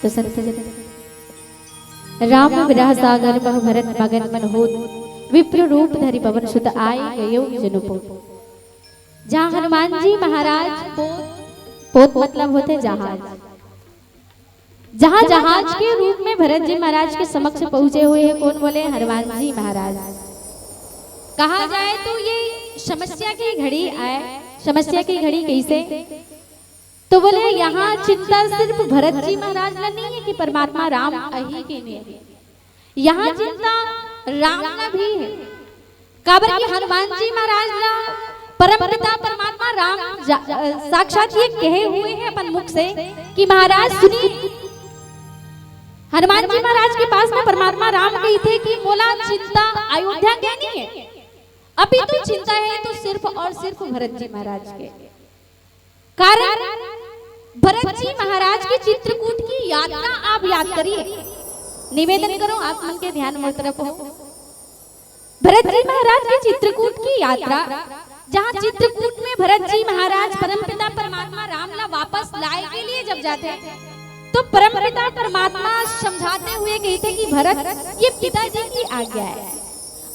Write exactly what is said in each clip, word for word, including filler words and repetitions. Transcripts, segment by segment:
तो संत जन, राम विरह सागर मह भरत मगन मन होत, विप्र रूप धरि पवन सुत आए गयो जनु पोत। जहाँ हनुमान जी महाराज पोत, पोत मतलब होते जहाज, जहाँ जहाज के रूप में भरत जी महाराज के समक्ष पहुंचे हुए हैं, कौन बोले? हनुमान जी महाराज। कहा जाए तो ये समस्या की घड़ी आए। समस्या की घड़ी कैसे? तो बोले, यहाँ चिंता सिर्फ भरत जी महाराज ला नहीं है कि परमात्मा राम अही के नहीं है, यहाँ चिंता राम ला भी है। काबर कि हनुमान जी महाराज ला परम पिता परमात्मा राम जा-, अ, साक्षात ये कहे हुए हैं अपन मुख से कि महाराज सुनिए, हनुमान जी महाराज के पास में परमात्मा राम कही थे कि मोला चिंता अयोध्या के नहीं है, अभी तो चिंता है तो सिर्फ और सिर्फ भरत जी महाराज के। कारण भरत जी महाराज के चित्रकूट की यात्रा आप याद करिए। निवेदन करो, आप मन के ध्यान मोर तरफ हो। भरत जी महाराज के चित्रकूट की यात्रा, जहाँ चित्रकूट में भरत जी महाराज परमपिता परमात्मा राम ला वापस लाए के लिए जब जाते हैं, तो परमपिता परमात्मा समझाते हुए कहते कि भरत, ये पिताजी की आज्ञा है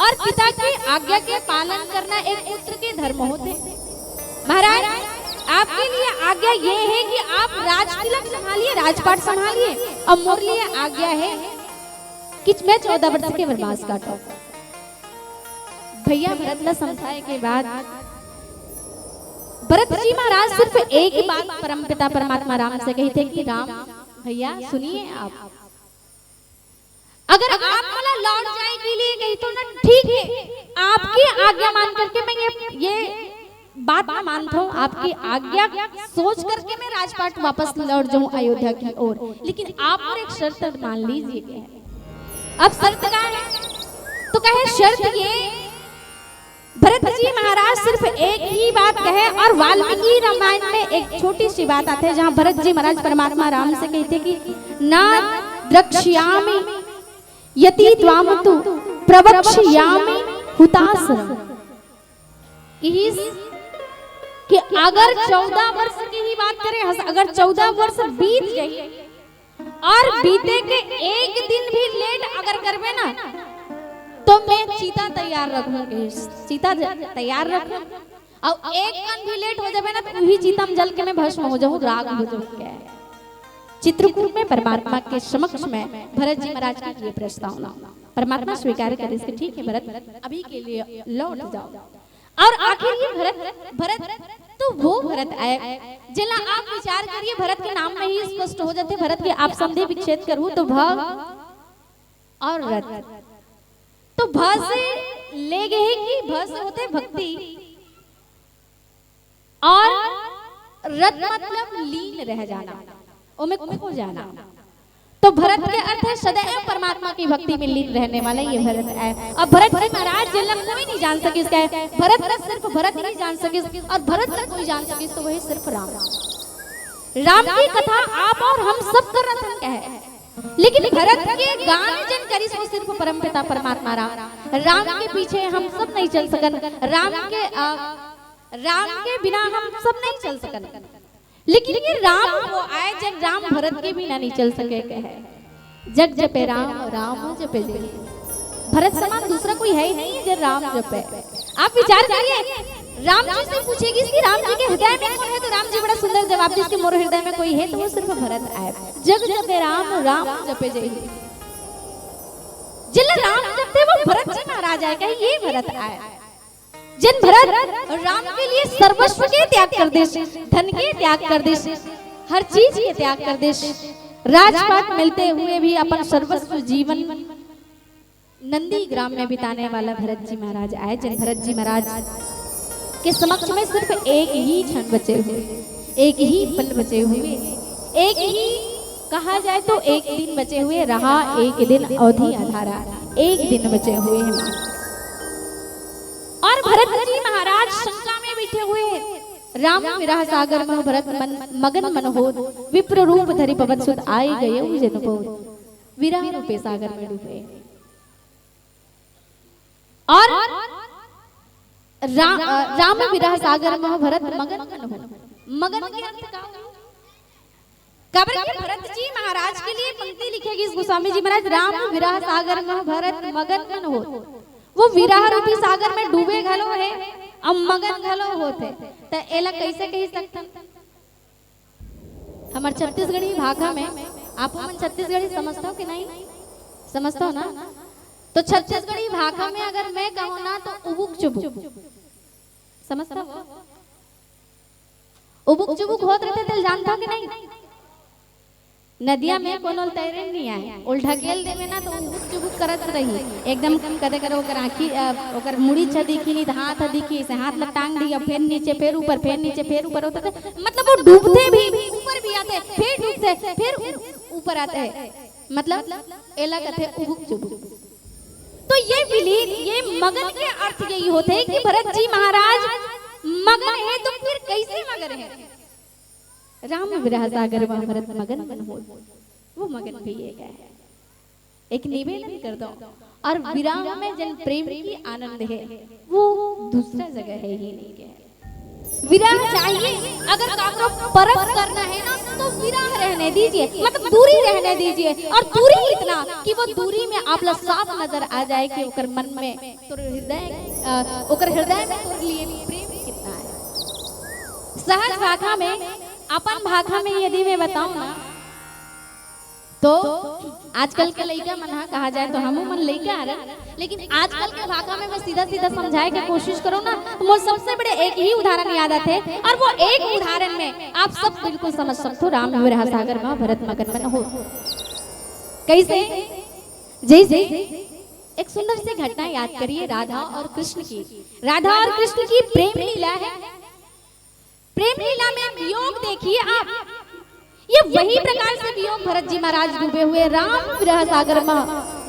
और पिता की आज्ञा के पालन करना एक पुत्र के धर्म होते। महाराज, आपके लिए आज्ञा ये है कि आप राजतिलक संभालिए, राजपाट संभालिए, और मोर लिए आज्ञा है कि मैं चौदह वर्ष के वनवास काटूं। भैया भरत ला समझाए के बाद भरत जी महाराज सिर्फ एक ही बात परमपिता परमात्मा राम से कही थे कि राम, भैया सुनिए, आप अगर आप मोला लौट जाए के लिए कही तो ना ठीक है, आपकी आज्ञा मान करके मैं ये, ये बात मैं मानता हूँ, आपकी आज्ञा सोच करके मैं राजपाट वापस लौट जाऊं अयोध्या की ओर, लेकिन आप और एक शर्त मान लीजिए। अब शर्त का है? तो कहे शर्त ये, भरत जी महाराज सिर्फ एक ही बात कहे और वाल्मीकि रामायण में एक छोटी सी बात आती है, जहाँ भरत जी महाराज परमात्मा राम से कहते कि ना द्रक्ष्यामि यदि त्वाम तु प्रवक्ष्यामि हुताशनम्। इस कि अगर चौदह वर्ष की ही बात करें, अगर चौदह वर्ष बीत गई और बीते के एक दिन भी लेट अगर करबे ना, तो मैं चिता तैयार रखूं, चिता तैयार रखूं, और एक कन भी लेट हो जाबे ना, तो वही चिता में जल के मैं भस्म हो जाऊं, राख हो जाऊं। चित्रकूट में परमात्मा के समक्ष में भरत जी महाराज की ये प्रस्तावना, परमात्मा स्वीकार करे इसके, ठीक है भरत, अभी के लिए लौट जाओ। और आखिर ये भरत, भरत तो वो भरत आए, जेला आप विचार करिए, भरत के नाम में ही स्पष्ट हो जाते, भरत के आप संधि विच्छेद करू तो भ और रत, तो भ से ले गए कि भ से होते भक्ति और रत मतलब लीन रह जाना, ओमे खो जाना। तो भरत के अर्थ है सदैव परमात्मा की भक्ति में लीन रहने वाला ये भरत है। अब भरत जी महाराज जेला कोई नहीं जान सकिस, भरत ला सिर्फ भरत ही जान सकिस, और भरत ला कोई जान सकिस तो वही सिर्फ राम। राम की कथा आप और हम सब कर रतन कहे, लेकिन भरत के गान जेन करिस वो सिर्फ परमपिता परमात्मा राम। राम के पीछे हम सब नहीं चल सकन, राम के, अ, राम के बिना हम सब नहीं चल सकन। लेकिन ये राम वो आए जेन राम भरत के बिना नहीं चल सके कहे। जग जपे राम, राम जपे जय। भरत समान दूसरा कोई है ही नहीं जेन राम जपे। आप विचार करिए, राम जी से पूछेगिस कि राम जी के हृदय में कौन है, तो राम जी बड़ा सुंदर जवाब दिस कि मोर हृदय में कोई है तो वो सिर्फ भरत आए। जग जपे राम, राम जपे जय। जेला राम जपते वो भरत जी महाराज आए, कहे ये भरत आए। जेन भरत राम के लिए सर्वस्व के त्याग कर दिस, धन के त्याग कर दिस, हर चीज के त्याग कर दिस, राजपाट मिलते हुए भी अपन सर्वस्व जीवन नंदी ग्राम में बिताने वाला भरत जी महाराज आए, जेन भरत जी महाराज के समक्ष में सिर्फ एक ही क्षण बचे हुए, एक ही पल बचे हुए, एक ही, कहा जाए तो एक दिन बचे हुए, रहा एक दिन अवधि अंधारा, एक दिन बचे हुए हैं मात्र। और भरत जी महाराज शंका में बैठे हुए हैं। राम विरह सागर मह भरत मन, मगन मन होत, विप्र रूप धरि पवन सुत आए गए जनु पोत। विरह रूपे सागर में डूबे। और रा-, अ, राम विरह सागर मह भरत मगन मन होत। मगन के अर्थ का हुआ? काबर कि भरत जी महाराज के लिए पंक्ति लिखे गिस गोस्वामी जी महाराज, "राम विरह सागर में भरत मगन मन होत।" वो विरह रूपी सागर में डूबे घलो हे, अब मगन घलो होत हे। त एला कैसे कही सकथन? हमर छत्तीसगढ़ी भाखा में, आप मन छत्तीसगढ़ी समझथव कि नहीं? समझथव ना? तो छत्तीसगढ़ी भाखा में अगर मैं कहूँ ना, तो उबुक चुबुक। समझथव? उबुक चुबुक होत रहिथे, तेला जानथव कि नहीं? नदिया में कोनो ल तैरे नहीं आए, ओल ढकेल देवे ना, तो उबुक चुबुक करत रही एकदम। कदे कदे ओकर आँखी, अ, ओकर मुड़ी छ दिखी, नहीं तो हाथ ह दिखी, से हाथ ला टांग दिया, फिर नीचे, फिर ऊपर, फिर नीचे, फिर ऊपर होता था। मतलब वो डूबथे भी, ऊपर भी आथे, फिर डूबथे, फिर ऊ-, ऊपर आथे। मतलब एला कथे उबुक चुबुक। तो ये विलीन, ये मगन के अर्थ यही होथे कि भरत जी महाराज मगन हे, तो फिर कैसे मगन हे? राम विरह सागर में भरत मगन मन होत, वो मगन भी ये हे। एक निवेदन करथंव, और विराम में जेन प्रेम के आनंद हे, वो दूसरा जगह हे ही नहीं हे। विरह चाहिए, अगर काकरो परख करना हे ना, तो विरह रहने दीजिए, मतलब दूरी रहने दीजिए। और दूरी इतना कि वो दूरी में आप ला साफ नजर आ जाए कि ओकर मन में, तोर हृदय, अ, ओकर हृदय में तोर लिए प्रेम कितना हे। सहज भाखा में, अपन भाखा में यदि मैं बताऊं ना, तो आजकल के लइका मन ह, कहा जाए तो हमू मन लइका हरन, लेकिन आजकल के भाखा में मैं सीधा सीधा समझाए के कोशिश करूँ ना, तो मोर सबसे बड़े एक ही उदाहरण याद आथे, और वो एक उदाहरण में आप सब बिल्कुल समझ सकथो, राम विरह सागर में भरत मगन मन होत। कैसे? जैसे एक सुंदर सी घटना याद करिए, राधा और कृष्ण की। राधा और कृष्ण की प्रेम लीला हे। प्रेम लीला में वियोग देखिए आप, ये वही प्रकार से वियोग, भरत जी महाराज डूबे हुए राम विरह सागर में,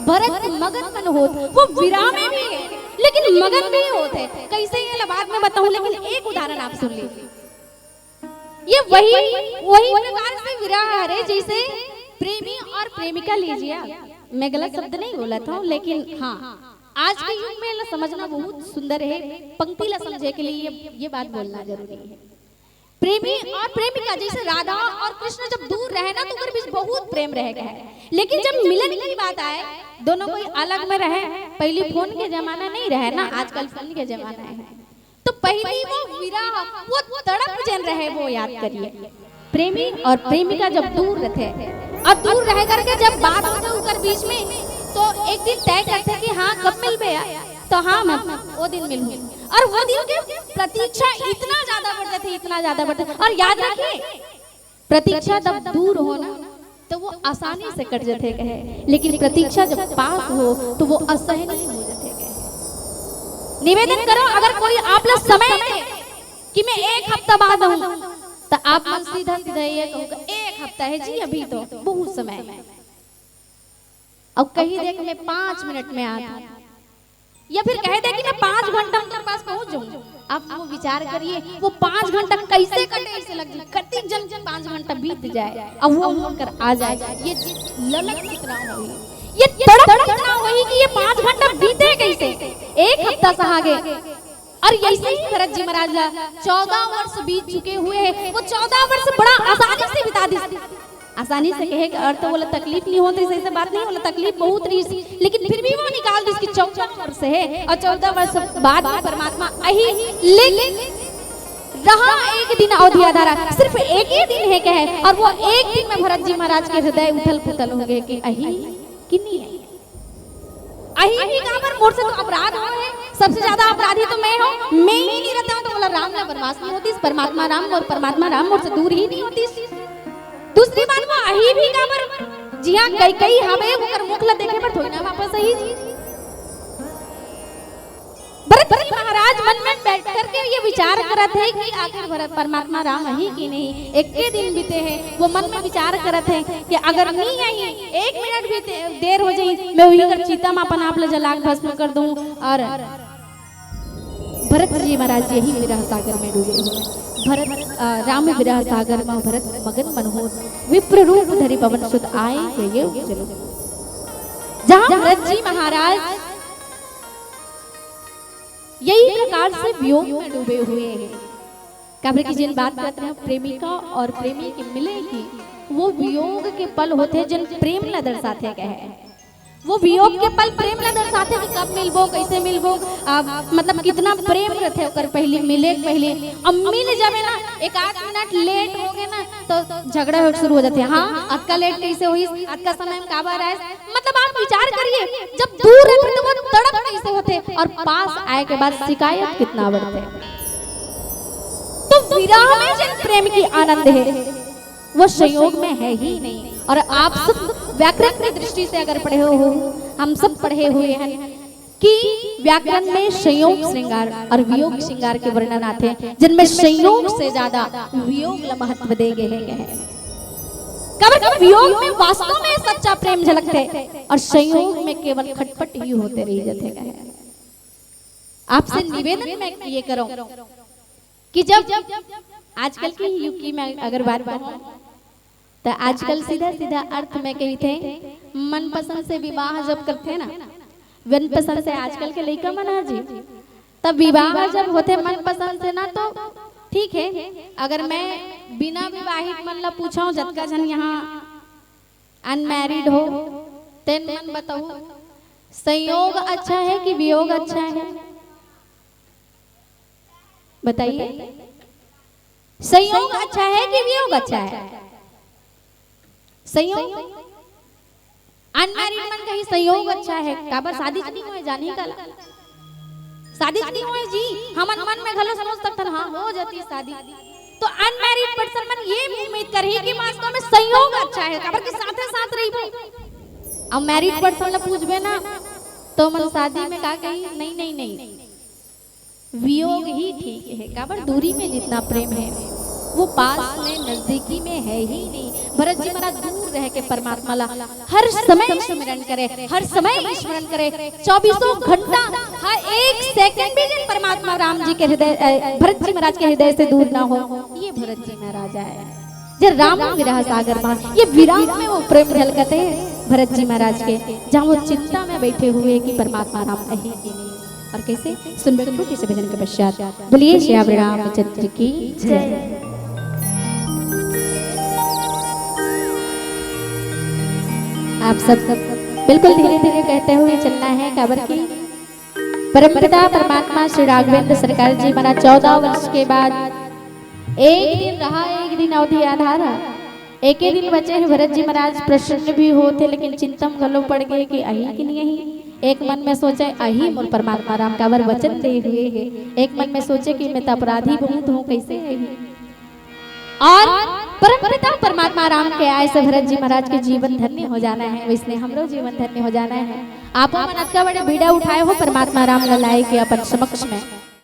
भरत मगन मन होत, वो विरह में भी हे, लेकिन मगन भी होत हे। कैसे, ये ला बाद में बताऊं, लेकिन एक उदाहरण आप सुन लीजिए। ये वही, वही प्रकार से विरह हरे, जैसे प्रेमी और प्रेमिका लीजिए आप। मैं गलत शब्द नहीं बोलत हूँ, लेकिन हाँ, आज के युग में ला समझना बहुत सुंदर हे, पंक्ति ला समझे के लिए ये, ये बात बोलना जरूरी हे। प्रेमी और प्रेमिका, जैसे राधा और कृष्ण जब दूर रहे ना, तो ओकर बीच बहुत प्रेम रहे के हे, लेकिन जब मिलन की बात आए, दोनों कोई अलग में रहे, पहली फोन के जमाना नहीं रहे ना, आजकल फोन के जमाना हे। तो पहली वो विरह, वो तड़प जेन रहे, वो याद करिए। प्रेमी और प्रेमिका जब दूर रहिथे और दूर रह करके जब बात होथे ओकर बीच में, तो एक दिन तय करथे कि हाँ, कब मिलबे यार? तो हाँ, मैं वो दिन मिलूँ। और वो दिन के प्रतीक्षा इतना ज्यादा बढ़ जाथे, इतना ज्यादा बढ़ जाथे। और याद रखिए, प्रतीक्षा जब दूर हो ना, तो वो आसानी से कट जाथे कहे, लेकिन प्रतीक्षा जब पास हो, तो वो असहनीय हो जाथे कहे। निवेदन करो, अगर कोई आप ला समय दे कि मैं एक हफ्ता बाद आऊं, तो आप मन सीधा सीधा ये कहूंगा, "एक हफ्ता हे जी, अभी तो बहुत समय हे।" अब कही दे कि मैं पाँच मिनट में आता हूं, या फिर कह दे कि मैं पाँच घंटा में तेरे पास पहुंच जाऊंगा। आप वो विचार करिए, वो पाँच घंटा कैसे कटे, ऐसे लग जाए, कति जन पाँच घंटा बीत जाए, अब वो मुड़कर आ जाए। ये ललक कितना होही, ये तड़प कितना होही कि ये पाँच घंटा बीते कैसे, एक हफ्ता सहा गे। और ऐसे ही भरत जी महाराज ला चौदह वर्ष बीत चुके हुए हैं, वो चौदह वर्ष बड़ा आसानी से बिता दिस। आसानी से कहे के अर्थ, ओला तकलीफ नहीं होती, सही से बात नहीं, ओला तकलीफ बहुत रही, लेकिन फिर भी वो निकाल दिस कि चौदह वर्ष हे और चौदह वर्ष बाद में परमात्मा अही, लेकिन रहा एक दिन अवधिया धारा, सिर्फ एक ही दिन हे कहे, और वो एक दिन में भरत जी महाराज के हृदय उथल पुथल हो गए कि अही कि नहीं हे। अही भी काबर, मोर से तो अपराध हो हे, सबसे ज्यादा अपराधी तो मैं हूँ, मैं ही नहीं रहता हूँ तो बोला राम ला वनवास नहीं होतिस, परमात्मा राम और परमात्मा राम मोर से दूर ही नहीं होतिस। दूसरी बात, वो अही भी काबर, जिहाँ कैकई हवे, ओकर मुख ला देखे बर थोड़ी ना वापस आइस। भरत जी महाराज मन में बैठ करके ये विचार करत हे कि आखिर भरत परमात्मा राम अही कि नहीं। एक के दिन बीते हे, वो मन में विचार करत हे कि अगर नहीं अही, एक मिनट भी दे-, देर हो जाही, मैं उही कर चिता में अपन आप ला जला के भस्म कर दूं। और भरत जी महाराज यही विरह सागर में डूबे हुए। भरत, अ, राम विरह सागर में भरत मगन मन होत, विप्र रूप धरि पवन सुत आए गए उज्जल। जहाँ भरत जी महाराज यही प्रकार से वियोग में डूबे हुए हैं। काबर कि जेन बात करत रहे प्रेमिका और प्रेमी के मिले की, वो वियोग के पल होथे जेन प्रेम ला दर्शाथे कहे। वो वियोग के पल प्रेम ला दर्शाथे कि कब मिलबो, कैसे मिलबो, अब मतलब कितना प्रेम रथे ओकर पहली मिले के पहली। अब मिल जावे ना, एक आध मिनट लेट हो गए ना तो झगड़ा हो शुरू हो जाथे। हाँ, अतका लेट कैसे होइस, अतका समय में काबर आए? मतलब आप विचार करिए, जब दूर रहते तो वो तड़प कैसे होथे और पास आए के बाद शिकायत कितना बढ़थे। तो विरह में जिन प्रेम की आनंद है वो संयोग में है ही नहीं। और आप सब व्याकरण की दृष्टि से अगर पढ़े हो, हम सब पढ़े हुए हैं कि व्याकरण में संयोग श्रृंगार और वियोग श्रृंगार के वर्णन आथे, जिनमें संयोग से ज्यादा वियोग ला महत्व दे गए हैं। काबर कि वियोग में वास्तव में सच्चा प्रेम झलकथे और संयोग में केवल खटपट ही होते रह जाथे। आपसे निवेदन मैं ये करूं कि जब आजकल के युग की मैं अगर बात कहूं तो आजकल सीधा सीधा अर्थ में कही थे, मनपसंद से विवाह जब करथे ना, मनपसंद से आजकल के लइका मन ह जी, तब विवाह जब होथे मनपसंद से ना तो ठीक है। अगर मैं बिना विवाहित मन ला पूछूं, जतका झन यहाँ अनमैरिड हो, तेन मन बताओ, संयोग अच्छा है कि वियोग अच्छा है? बताइए, संयोग अच्छा है कि वियोग अच्छा है? संयोग। अनमैरिड मन कही संयोग अच्छा है, काबर शादी च नहीं होए, जानी काला शादी च नहीं होए जी। हमन मन में घलो सोच सकथन, हाँ, हो जाती शादी। तो अनमैरिड पर्सन मन ये उम्मीद करही कि वास्तव में संयोग अच्छा है, काबर कि साथे साथ रहिबो। अब मैरिड पर्सन ला पूछबे ना तो मन शादी में का कही, नहीं नहीं नहीं, वियोग ही ठीक है। काबर दूरी में जितना प्रेम है वो पास में नजदीकी में है ही नहीं। भरत जी महाराज दूर रह के परमात्मा ला हर समय स्मरण करे, हर समय स्मरण करे, चौबीसों घंटा, हर एक सेकंड भी जिन परमात्मा राम जी के हृदय, अ, भरत जी महाराज के हृदय से दूर ना हो, ये भरत जी महाराज आए। जे राम विरह सागर मा, ये विराग में वो प्रेम झलकते हैं भरत जी महाराज के, जहाँ वो चिंता में बैठे हुए कि परमात्मा राम कहीं कि नहीं। और कैसे? सुनबे छोटे से भजन के पश्चात। बोलिए श्री रामचंद्र की जय। आप सब बिल्कुल धीरे धीरे कहते हुए चलना है, काबर की परमपिता परमात्मा श्री राघवेंद्र सरकार जी महाराज चौदह वर्ष के बाद एक दिन रहा, एक दिन अवधि आधा रहा। एके दिन बचे हे भरत जी महाराज प्रसन्न भी होथे, लेकिन चिंता म घलो पड़ गए कि अही कि नहीं अही। एक मन में सोचे, अही मोर परमात्मा राम काबर वचन दे हुए हे। एक मन में सोचे कि मैं तो अपराधी बहुत हूँ, कैसे अही। और परमपिता परमात्मा राम के आए से भरत जी महाराज के जीवन धन्य हो जाना है, वैसने हमरो जीवन धन्य हो जाना है। आपो मन अतका बड़े बीड़ा उठाए हो परमात्मा राम ला लाए के अपन समक्ष में।